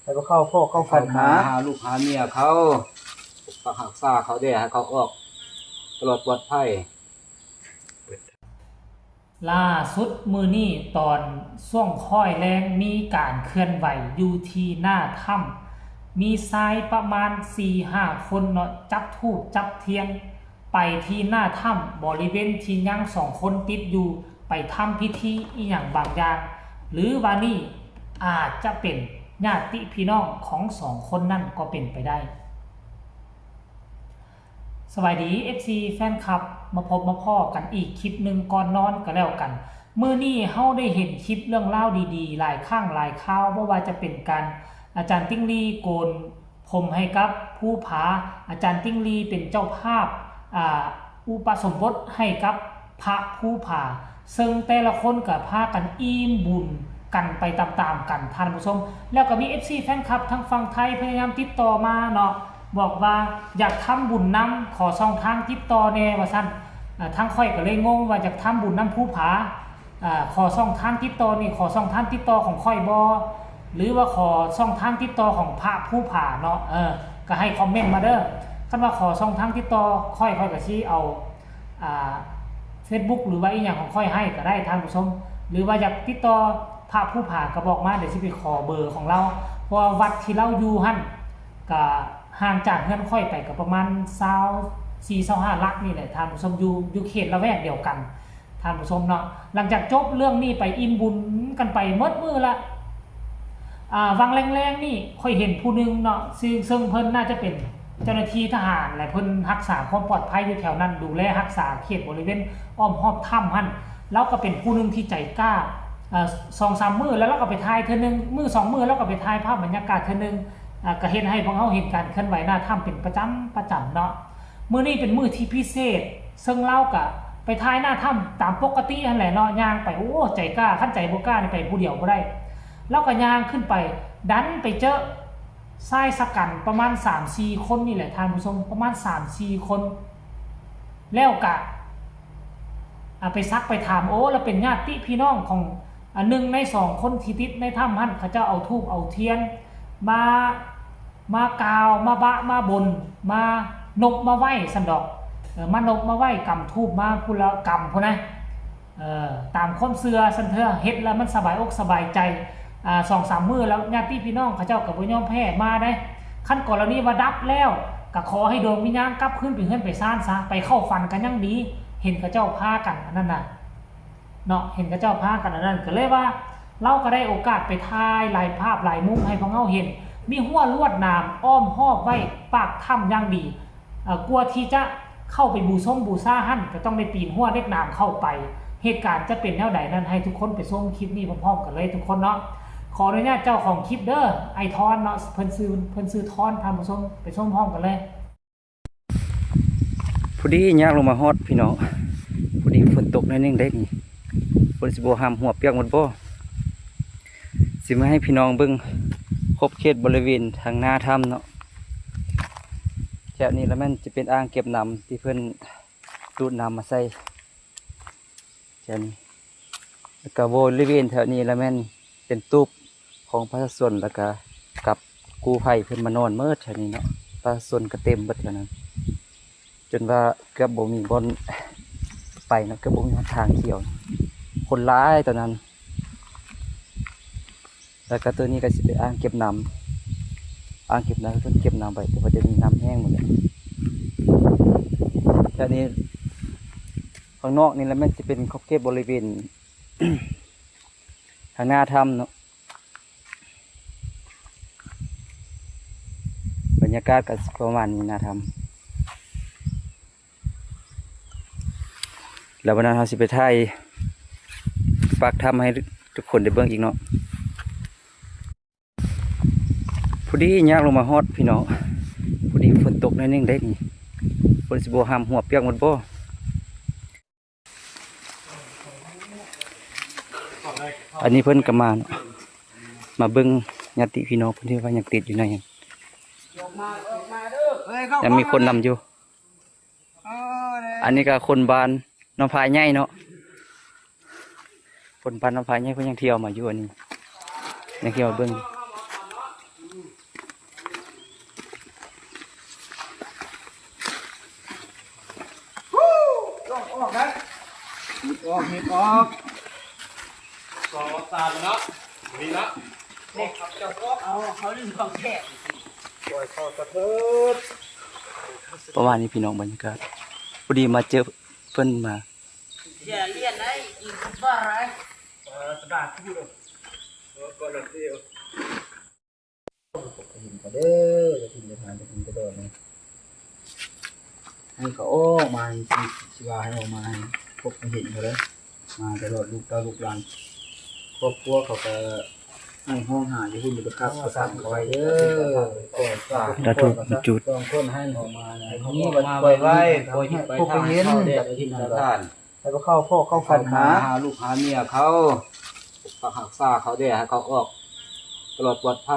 ໃຫ້ພວກເຂົາພໍ້ເຂົ້າຝັນຫາ ເຂົາມາຫາລູກຫາເມຍເຂົາ ປະຮັກສາເຂົາແດ່ ໃຫ້ເຂົາອອກຕະຫຼອດປອດໄພ. ລ່າສຸດມື້ນີ້ຕອນຊ່ວງຄ້ອຍແລງ ມີການເຄື່ອນໄຫວຢູ່ທີ່ໜ້າຖ້ຳ ມີຊາຍປະມານສີ່ຫ້າຄົນເນາະ ຈັບທູບຈັບທຽນ ໄປທີ່ໜ້າຖ້ຳ ບໍລິເວນທີ່ຍັງສອງຄົນຕິດຢູ່ ໄປທຳພິທີອີ່ຫຍັງບາງຢ່າງ ຫຼືວ່ານີ້ອາດຈະເປັນຍາດຕິພີ່ນ້ອງຂອງສອງຄົນນັ້ນກໍເປັນໄປໄດ້. ສະບາຍດີ ເອັຟຊີ ແຟນຄລັບ ມາພົບມາພໍ້ກັນອີກຄລິບໜຶ່ງກ່ອນນອນກໍແລ້ວກັນ. ມື້ນີ້ເຮົາໄດ້ເຫັນຄລິບເລື່ອງລາວດີໆ ຫຼາຍຄັ້ງຫຼາຍຄາວ, ບໍ່ວ່າຈະເປັນການ ອາຈານຕິ່ງລີໂກນ ຜົມໃຫ້ກັບພູຜາ, ອາຈານຕິ່ງລີເປັນເຈົ້າພາບ ອາ ອຸປະສົມບົດໃຫ້ກັບພະພູຜາ, ເຊິ່ງແຕ່ລະຄົນກໍພາກັນອີ່ມບຸນກັນໄປຕາມໆກັນ ທ່ານຜູ້ຊົມ. ແລ້ວກໍມີ ເອັຟຊີ ແຟນຄລັບທາງຝັ່ງໄທພະຍາຍາມຕິດຕໍ່ມາເນາະ, ບອກວ່າຢາກທຳບຸນນຳ, ຂໍຊ່ອງທາງຕິດຕໍ່ແດ່ວ່າຊັ້ນ. ອາ ທາງຂ້ອຍກໍເລີຍງົງວ່າຢາກທຳບຸນນຳພູຜາ ອາ ຂໍຊ່ອງທາງຕິດຕໍ່ນີ້ ຂໍຊ່ອງທາງຕິດຕໍ່ຂອງຂ້ອຍບໍ່ ຫຼືວ່າຂໍຊ່ອງທາງຕິດຕໍ່ຂອງພະພູຜາເນາະ. ເອີ ກໍໃຫ້ຄອມເມັນມາເດີ້. ຄັນວ່າຂໍຊ່ອງທາງຕິດຕໍ່ຂ້ອຍ ຂ້ອຍກໍຊິເອົາ ອາ ເຟສບຸກ ຫຼືວ່າອີ່ຫຍັງຂອງຂ້ອຍໃຫ້ກໍໄດ້ ທ່ານຜູ້ຊົມ. ຫຼືວ່າຢາກຕິດຕໍ່ພະພູຜາກໍບອກມາ, ດຽວຊິໄປຂໍເບີຂອງລາວ. ເພາະວ່າວັດທີ່ລາວຢູ່ຫັ້ນ ກໍຫ່າງຈາກເຮືອນຂ້ອຍໄປກໍປະມານຊາວສີ່ ຊາວຫ້າຫຼັກນີ້ແຫຼະ ທ່ານຜູ້ຊົມ, ຢູ່ ຢູ່ເຂດລະແວກດຽວກັນ ທ່ານຜູ້ຊົມເນາະ. ຫຼັງຈາກຈົບເລື່ອງນີ້ໄປ ອີ່ມບຸນກັນໄປໝົດມື້ລະ. ອາ ຫວ່າງແລງໆນີ້ ຂ້ອຍເຫັນຜູ້ໜຶ່ງເນາະ ຊຶ່ງ ເຊິ່ງເພິ່ນໜ້າຈະເປັນເຈົ້າໜ້າທີ່ທະຫານ ແລະ ເພິ່ນຮັກສາຄວາມປອດໄພຢູ່ແຖວນັ້ນ ດູແລຮັກສາເຂດບໍລິເວນອ້ອມຮອບຖ້ຳຫັ້ນ. ລາວກໍເປັນຜູ້ໜຶ່ງທີ່ໃຈກ້າ. ເອີ ສອງສາມມື້ແລ້ວ ລາວກໍໄປຖ່າຍເທື່ອໜຶ່ງ, ມື້ສອງມື້ລາວກໍໄປຖ່າຍພາບບັນຍາກາດເທື່ອໜຶ່ງ. ອາ ກໍເຮັດໃຫ້ພວກເຮົາເຫັນການເຄື່ອນໄຫວໜ້າຖ້ຳເປັນປະຈຳ ປະຈຳເນາະ. ມື້ນີ້ເປັນມື້ທີ່ພິເສດ ເຊິ່ງລາວກະໄປຖ່າຍໜ້າຖ້ຳຕາມປົກກະຕິຫັ້ນແຫຼະເນາະ, ຍ່າງໄປ ໂອ້ ໃຈກ້າ, ຄັນໃຈບໍ່ກ້ານີ້ໄປຜູ້ດຽວບໍ່ໄດ້. ລາວກະຍ່າງຂຶ້ນໄປ ດັນໄປເຈີຊາຍຊະກັນປະມານສາມສີ່ຄົນນີ້ແຫຼະທ່ານຜູ້ຊົມ, ປະມານສາມສີ່ຄົນ. ແລ້ວກະ ອາ ໄປສັກໄປຖາມ, ໂອ້ ລະເປັນຍາດຕິພີ່ນ້ອງຂອງ ອາ ໜຶ່ງໃນສອງຄົນທີ່ຕິດໃນຖ້ຳຫັ້ນ, ເຂົາເຈົ້າເອົາທູບເອົາທຽນມາ ມາກ່າວ ມາບະມາບົນ ມານົບມາໄຫວ້ຊັ້ນດອກ. ເອີ ມານົບມາໄຫວ້ ກຳທູບມາພຸ້ນລະກຳພຸ້ນນະ. ເອີ ຕາມຄວາມເຊື່ອຊັ້ນເຖາະ, ເຮັດແລ້ວມັນສະບາຍອົກສະບາຍໃຈ. ອາ ສອງສາມມື້ແລ້ວ ຍາດຕິພີ່ນ້ອງເຂົາເຈົ້າກໍບໍ່ຍອມແພ້ມາເດ້. ຄັນກໍລະນີວ່າດັບແລ້ວ ກໍຂໍໃຫ້ດວງວິນຍານກັບຄືນໄປເຮືອນໄປຊານຊະ, ໄປເຂົ້າຝັນກໍຍັງດີ, ເຫັນເຂົາເຈົ້າພາກັນອັນນັ້ນນະ. ເນາະ ເຫັນເຂົາເຈົ້າພາກັນອັນນັ້ນ ກໍເລີຍວ່າ ລາວກໍໄດ້ໂອກາດໄປຖ່າຍຫຼາຍພາບຫຼາຍມຸມໃຫ້ພວກເຮົາເຫັນ. ມີຮົ້ວລວດໜາມອ້ອມຮອບໄວ້ປາກຖ້ຳຢ່າງດີ. ເອີ ກວ່າທີ່ຈະເຂົ້າໄປບູຊົມບູຊາຫັ້ນ ກໍຕ້ອງໄດ້ປີນຮົ້ວເຫຼັກໜາມເຂົ້າໄປ. ເຫດການຈະເປັນແນວໃດນັ້ນ ໃຫ້ທຸກຄົນໄປຊົມຄລິບນີ້ພ້ອມໆກັນເລີຍທຸກຄົນເນາະ. ຂໍອະນຸຍາດເຈົ້າຂອງຄລິບເດີ້ ອ້າຍທອນເນາະ, ເພິ່ນຊື່ ເພິ່ນຊື່ທອນ ທ່ານຜູ້ຊົມ ໄປຊົມພ້ອມກັນເລີຍ. ພໍດີຍ່າງລົງມາຮອດພີ່ນ້ອງ, ພໍດີຝົນຕົກໜ້ອຍໜຶ່ງເດ້ນີ້, ຝົນຊິບໍ່ຫ້າມຫົວປຽກໝົດບໍ່? ຊິມາໃຫ້ພີ່ນ້ອງເບິ່ງຂອບເຂດບໍລິເວນທາງໜ້າຖ້ຳເນາະ. ແຖວນີ້ລະແມ່ນຈະເປັນອ່າງເກັບນ້ຳທີ່ເພິ່ນດູດນ້ຳມາໃສ່. ແຖວນີ້ ແລ້ວກະບໍລິເວນແຖວນີ້ລະແມ່ນເປັນຕູບຂອງປະຊາຊົນ ແລ້ວກະກັບກູ້ໄພເພິ່ນມານອນໝົດແຖວນີ້ເນາະ. ປະຊາຊົນກະເຕັມເບິດແຖວນັ້ນ ຈົນວ່າເກືອບບໍ່ມີບ່ອນໄປເນາະ, ເກືອບບໍ່ມີຫົນທາງຂຽວ, ຄົນຫຼາຍຕອນນັ້ນ. ແລ້ວກະໂຕນີ້ກະຊິເປັນອ່າງເກັບນ້ຳ, ອ່າງເກັບນ້ຳ ເພິ່ນເກັບນ້ຳໄວ້ ແຕ່ວ່າດຽວນີ້ນ້ຳແຫ້ງໝົດແລ້ວ. ແຖວນີ້ ຂ້າງນອກນີ້ລະແມ່ນຊິເປັນຂອບເຂດບໍລິເວນທາງໜ້າຖ້ຳເນາະ. ບັນຍາກາດກໍປະມານນີ້ ໜ້າຖ້ຳ. ແລ້ວວັນນັ້ນເຮົາຊິໄປຖ່າຍປາກຖ້ຳໃຫ້ທຸກຄົນໄດ້ເບິ່ງອີກເນາະ. ພໍດີຍ່າງລົງມາຮອດພີ່ນ້ອງ, ພໍດີຝົນຕົກໜ້ອຍໜຶ່ງເດ້ນີ້, ຝົນຊິບໍ່ຫ້າມຫົວປຽກໝົດບໍ່? ອັນນີ້ເພິ່ນກໍມາເນາະ, ມາເບິ່ງຍາດຕິພີ່ນ້ອງເພິ່ນທີ່ວ່າຍັງຕິດຢູ່ໃນ, ຍັງມີຄົນນຳຢູ່. ອັນນີ້ກໍຄົນບ້ານໜອງພາຍໃຫຍ່ເນາະ, ຄົນບ້ານໜອງພາຍໃຫຍ່ເພິ່ນຍັງທ່ຽວມາຢູ່. ອັນນີ້ຍັງທ່ຽວມາເບິ່ງ. ອອກ ເຮັດອອກ ສອງສາມເນາະ ນີ້ເນາະ ເອົາເຂົ້າເຈົ້າອອກ ເອົາເຂົ້າລືມຂອງແທ້ ປ່ອຍເຂົ້າສະເທີດ. ປະມານນີ້ພີ່ນ້ອງ ບັນຍາກາດ ພໍດີມາເຈີເພິ່ນມາ ເສຍຫຼຽນໄດ້ອີກບາດໄດ້ ເອີ ສະບາຍຄືເດີ ເອີ ກ່ອນນະຊິເອົາ ເຫັນເຂົາເດີ ຈະກິນຈະທານຈະກິນຈະດອນນີ້ ໃຫ້ເຂົາອອກມາ ຊິວ່າໃຫ້ອອກມາໃຫ້ພົບໃຫ້ເຫັນເຂົາເດີ ມາຕະຫຼອດລູກເຕົ້າລູກຫຼານ ຄອບຄົວເຂົາກະ ໃຫ້ຫ້ອງຫາຢູ່ພຸ້ນ ໄປຄັກໄປຂັງເຂົາໄວ້ເດີ ສາທຸ ຈຸດ ສອງຄົນໃຫ້ອອກມາ ໃຫ້ເຂົາອອກມາໄວໆ ປ່ອຍໃຫ້ພົບໃຫ້ເຫັນ ເຂົາໄດ້ກິນເຂົາທານ ໃຫ້ພວກເຂົາພໍ້ເຂົ້າຝັນຫາ ຫາລູກຫາເມຍເຂົາ ປົກປັກຮັກສາເຂົາແດ່ ໃຫ້ເຂົາອອກຕະຫຼອດປອດໄພ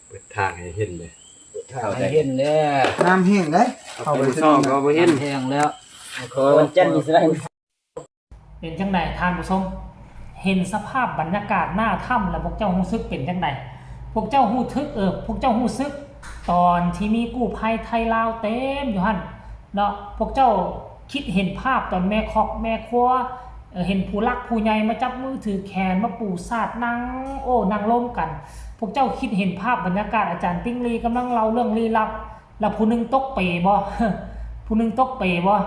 ເປີດທາງໃຫ້ເຫັນເດ້ ເປີດທາງໃຫ້ເຫັນແລ້ວ ນ້ຳແຫ້ງເດ້ ເຂົ້າໄປ ເຂົ້າໄປຊ່ອງກໍບໍ່ເຫັນ ນ້ຳແຫ້ງແລ້ວ ເຂົາວັນຈັນນີ້ຊິໄດ້ ເປັນຈັ່ງໃດທ່ານຜູ້ຊົມ ເຫັນສະພາບບັນຍາກາດໜ້າຖ້ຳແລ້ວ ພວກເຈົ້າຮູ້ສຶກເປັນຈັ່ງໃດ? ພວກເຈົ້າຮູ້ທຶກ ເອີ ພວກເຈົ້າຮູ້ສຶກຕອນທີ່ມີກູ້ໄພໄທລາວເຕັມຢູ່ຫັ້ນເນາະ ພວກເຈົ້າຄິດເຫັນພາບຕອນແມ່ຄອກແມ່ຄົວ ເອີ ເຫັນຜູ້ຫຼັກຜູ້ໃຫຍ່ມາຈັບມືຖືແຂນ ມາປູສາດນັ່ງ ໂອ້ ນັ່ງລົມກັນ ພວກເຈົ້າຄິດເຫັນພາບບັນຍາກາດອາຈານຕິ່ງລີກຳລັງເລົ່າເລື່ອງລີ້ລັບ ແລ້ວຜູ້ໜຶ່ງຕົກເປບໍ່? ຜູ້ໜຶ່ງຕົກເປບໍ່?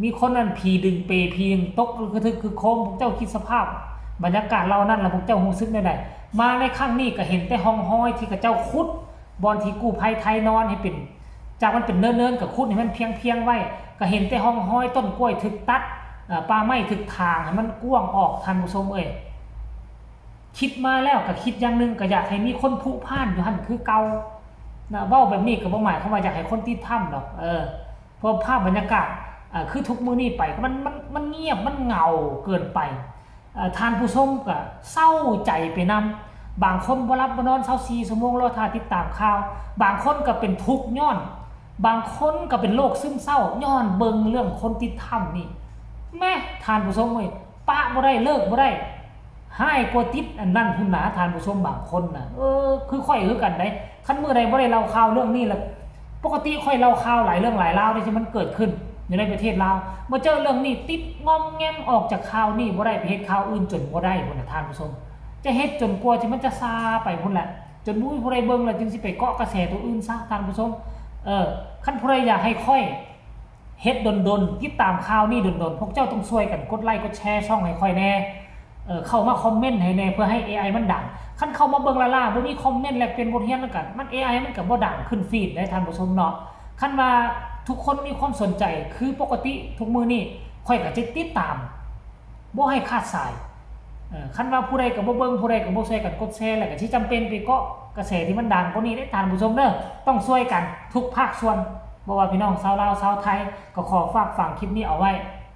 ມີຄົນນັ້ນຜີດຶງເປ ຜີດຶງຕົກຄືຖືກຄືໂຄມ ພວກເຈົ້າຄິດສະພາບບັນຍາກາດເຫຼົ່ານັ້ນ ແລ້ວພວກເຈົ້າຮູ້ສຶກແນວໃດ? ມາໃນຄັ້ງນີ້ກໍເຫັນແຕ່ຮ່ອງຮອຍທີ່ເຂົາເຈົ້າຂຸດ ບ່ອນທີ່ກູ້ໄພໄທນອນໃຫ້ເປັນ ຈາກມັນເປັນເນີນໆ ກໍຂຸດໃຫ້ມັນພຽງໆໄວ້ ກໍເຫັນແຕ່ຮ່ອງຮອຍຕົ້ນກ້ວຍຖືກຕັດ ເອີ ປ່າໄມ້ຖືກຖາງໃຫ້ມັນກວ້າງອອກ ທ່ານຜູ້ຊົມເອີຍ. ຄິດມາແລ້ວກໍຄິດຢ່າງໜຶ່ງ ກໍຢາກໃຫ້ມີຄົນຜຸຜ່ານຢູ່ຫັ້ນຄືເກົ່ານະ ເວົ້າແບບນີ້ກໍບໍ່ໝາຍຄວາມວ່າຢາກໃຫ້ຄົນຕິດຖ້ຳດອກ ເອີ ເພາະພາບບັນຍາກາດ ເອີ ຄືທຸກມື້ນີ້ໄປ ມັນ ມັນ ມັນງຽບ ມັນເຫງົາເກີນໄປ ເອີ ທ່ານຜູ້ຊົມກໍເສົ້າໃຈໄປນຳ ບາງຄົນບໍ່ຫຼັບບໍ່ນອນຊາວສີ່ຊົ່ວໂມງ ລໍຖ້າຕິດຕາມຂ່າວ ບາງຄົນກໍເປັນທຸກຍ້ອນ ບາງຄົນກໍເປັນໂລກຊຶມເສົ້າ ຍ້ອນເບິ່ງເລື່ອງຄົນຕິດຖ້ຳນີ້ ແມະ ທ່ານຜູ້ຊົມເອີຍ ປະບໍ່ໄດ້ ເລີກບໍ່ໄດ້ ຮ້າຍກວ່າຕິດອັນນັ້ນພຸ້ນນາ ທ່ານຜູ້ຊົມບາງຄົນນະ ເອີ ຄືຂ້ອຍຄືກັນເດ້ ຄັນມື້ໃດບໍ່ໄດ້ເລົ່າຂ່າວເລື່ອງນີ້ລະ ປົກກະຕິຂ້ອຍເລົ່າຂ່າວຫຼາຍເລື່ອງຫຼາຍລາວເດ້ ທີ່ມັນເກີດຂຶ້ນຢູ່ໃນປະເທດລາວ ມາເຈີເລື່ອງນີ້ຕິດງອມແງມ ອອກຈາກຂ່າວນີ້ບໍ່ໄດ້ ໄປເຮັດຂ່າວອື່ນຈົນບໍ່ໄດ້ພຸ້ນນະ ທ່ານຜູ້ຊົມ ຈະເຮັດຈົນກວ່າທີ່ມັນຈະຊາໄປພຸ້ນແຫຼະ ຈົນບໍ່ມີຜູ້ໃດເບິ່ງ ແລ້ວຈຶ່ງຊິໄປເກາະກະແສຕົວອື່ນຊະ ທ່ານຜູ້ຊົມ ເອີ ຄັນຜູ້ໃດຢາກໃຫ້ຂ້ອຍ ເຮັດດົນໆ ຕິດຕາມຂ່າວນີ້ດົນໆ ພວກເຈົ້າຕ້ອງຊ່ວຍກັນກົດໄລ້ກົດແຊຊ່ອງໃຫ້ຂ້ອຍແດ່ ເອີ ເຂົ້າມາຄອມເມັນໃຫ້ແດ່ ເພື່ອໃຫ້ເອໄອມັນດັງ ຄັນເຂົ້າມາເບິ່ງລ້າໆ ບໍ່ມີຄອມເມັນແລກປ່ຽນບົດຮຽນນຳກັນ ມັນ ເອໄອມັນກໍບໍ່ດັງຂຶ້ນຟີດເດ້ທ່ານຜູ້ຊົມເນາະ ຄັນວ່າທຸກຄົນມີຄວາມສົນໃຈຄືປົກກະຕິທຸກມື້ນີ້ ຂ້ອຍກໍຈະຕິດຕາມ ບໍ່ໃຫ້ຂາດສາຍ ເອີ ຄັນວ່າຜູ້ໃດກໍບໍ່ເບິ່ງ ຜູ້ໃດກໍບໍ່ຊ່ວຍກັນກົດແຊ ແລ້ວກໍຊິຈຳເປັນໄປເກາະກະແສທີ່ມັນດັງກວ່ານີ້ເດ້ທ່ານຜູ້ຊົມເດີ ຕ້ອງຊ່ວຍກັນທຸກພາກສ່ວນ ບໍ່ວ່າພີ່ນ້ອງຊາວລາວ ຊາວໄທ ກໍຂໍຝາກຝັງຄລິບນີ້ເອົາໄວ້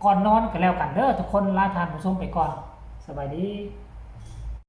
ກ່ອນນອນກໍແລ້ວກັນເດີທຸກຄົນ ລາທ່ານຜູ້ຊົມໄປກ່ອນ ສະບາຍດີ.